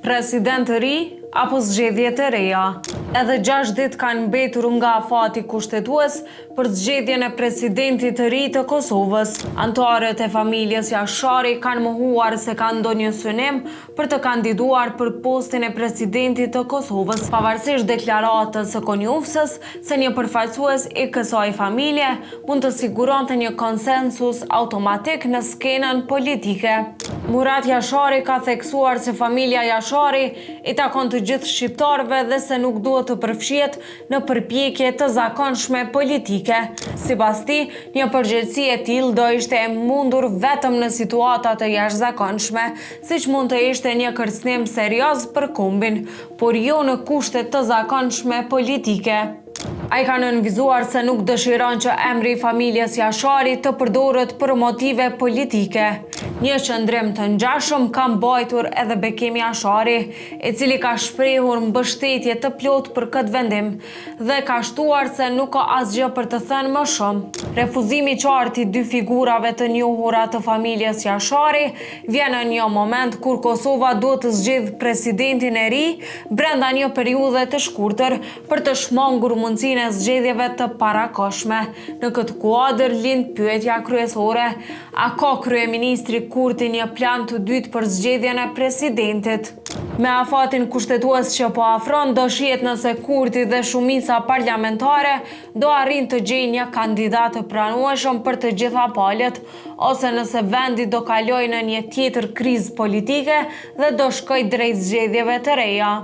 President të ri apo zgjedhje të reja? Edhe 6 ditë kanë mbetur nga afati kushtetues për zgjedhjen e presidentit të ri të Kosovës. Anëtarët e familjes Jashari kanë mohuar se kanë ndonjë synim për të kandiduar për postin e presidentit të Kosovës, pavarësisht deklaratës së Konjufcës se një përfaqësues i kësaj familje mund të siguronte një konsensus automatik në skenën politike. Murat Jashari ka theksuar se familja Jashari i takon të gjithë shqiptarëve dhe se nuk duhet të përfshihet në përpjekje të zakonshme politike. Sipas tij, një përgjegjësi e tillë do ishte e mundur vetëm në situata të jashtëzakonshme, siç mund të ishte një kërcënim serioz për kombin, por jo në kushte të zakonshme politike. Ai ka nënvizuar se nuk dëshiron që emri i familjes Jashari të përdoret për motive politike. Një qëndrim të ngjashëm ka mbajtur edhe Bekim Jashari, i cili ka shprehur mbështetje të plotë për këtë vendim dhe ka shtuar se nuk ka asgjë për të thënë më shumë. Refuzimi i qartë i dy figurave të njohura të familjes Jashari vjen në një moment kur Kosova duhet të zgjedhë presidentin e ri brenda një periudhe të shkurtër për të shmangur mundësinë e zgjedhjeve të parakohshme. Në këtë kuadër lind pyetja kryesore, a ka kryeministri Kurti një plan të dytë për zgjedhjen e presidentit? Me afatin kushtetues që po afron, do shihet nëse Kurti dhe shumica parlamentare do arrijnë të gjejnë një kandidat të pranueshëm për të gjitha palët, ose nëse vendi do kalojë në një tjetër krizë politike dhe do shkojë drejt zgjedhjeve të reja.